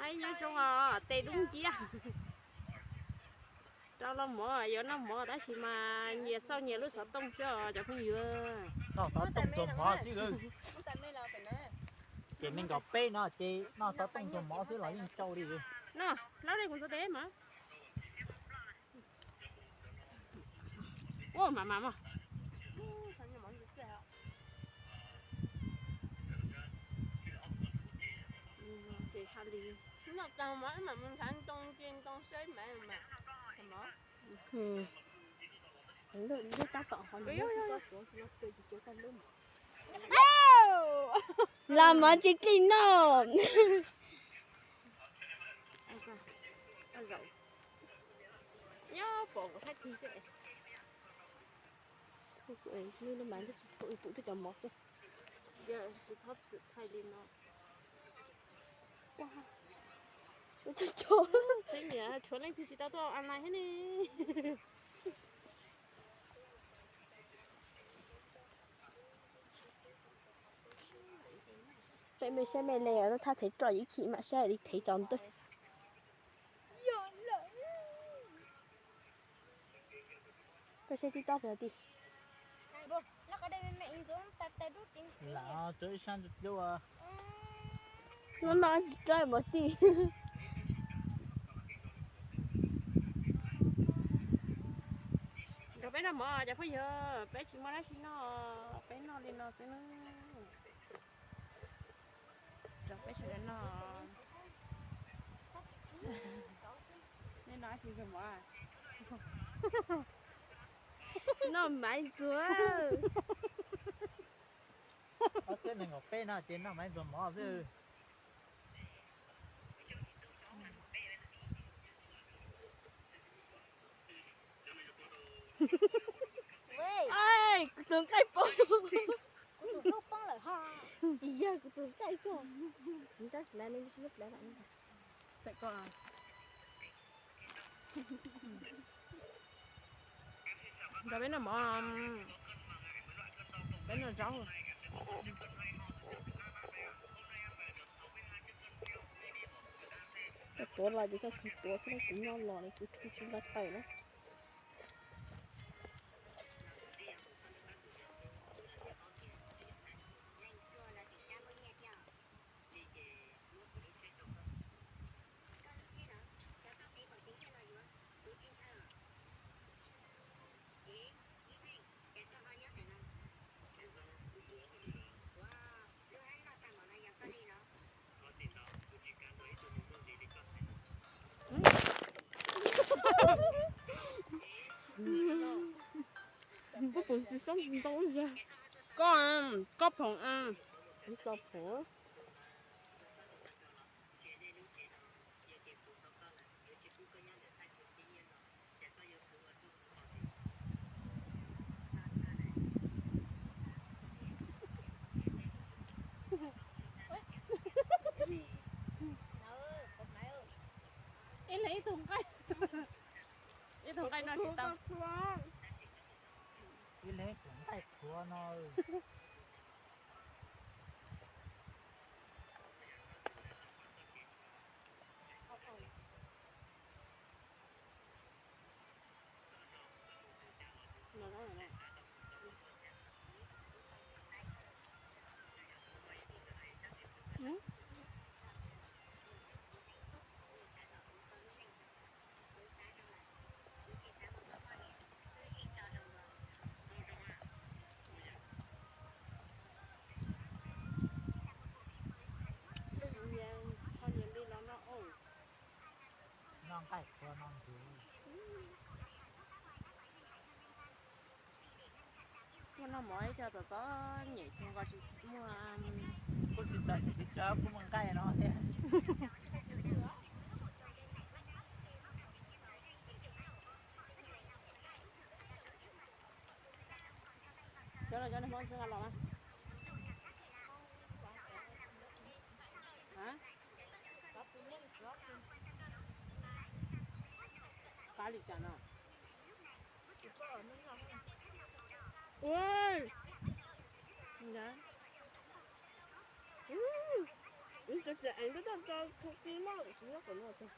Nyob zoo os, tes dub nciab. Rau los mov, yuav noj mov tab sis mas nyias xauj nyias lub xov tooj xwb os cov phooj ywg. Noj xov tooj txuas mov xwb. Ces me nkaus peb no ces noj xov tooj txuas mov xwb los yeej tsau li. No, laub li kuv ntxuav tes mas. Ua mas mas mog. Ces ha li. Ntoo ces ntoo seb mas mas. Tab tom ho los mov tsis txij noj. Nyob pom kuv thaj ti xwb. Lub mas tsis tau, kuv twb cov mov xwb. Tsis txhob txwm thaij li no. Xeeb niam tshuav leej twg tsis tau tuaj online thiab ne. Peb me saib me le, thaj thev roj ib chim mam saib li thev tso ntej. Koj saib tib tob pem ti. Lam tso ib sab ntsuj plig ua. Hnub no tsis tso pem ti. Nrog peb noj mov cov phooj ywg, peb tsis muaj dab tsi noj, peb noj li no xwb na. Rau peb sawv daws noj. Nej noj dab tsi ntxuag mov? Noj maiv ntxuag. Ob txhiab nees nkaum peb no ces noj maiv ntxuag mov xwb. Kuv tus nqaij poob. Kuv tus hlub poob lawm ho. Tsis yog kuv tus nqaij xwb. Nrog peb noj mov, peb noj zaub. Koj tuav los ces koj kawg tuav xwb, kuv nyob los kuv tshuav tsis nqa taws na. Koj phoom tsis tau ntau. Koj, koj phoom, koj phoom. Ib leeg ib tug nqaij, ib tug nqaij noj tsis tau. Ib leeg ib tug nqaij qhuav no. Noj nqaij qhuav no ntxiv. Muaj noj mov ib co txom txom nyem xyov nqa tsis muaj. Kuj tsis txom nyem tsis tso kuj muaj nqaij no thiab. Cov no cov niag Hmoob xwb nqa los mas. Qab li cas no? Ua, ib cov Ces es ntuj toj tso thu ki mog, tsis nyob qhov no tag.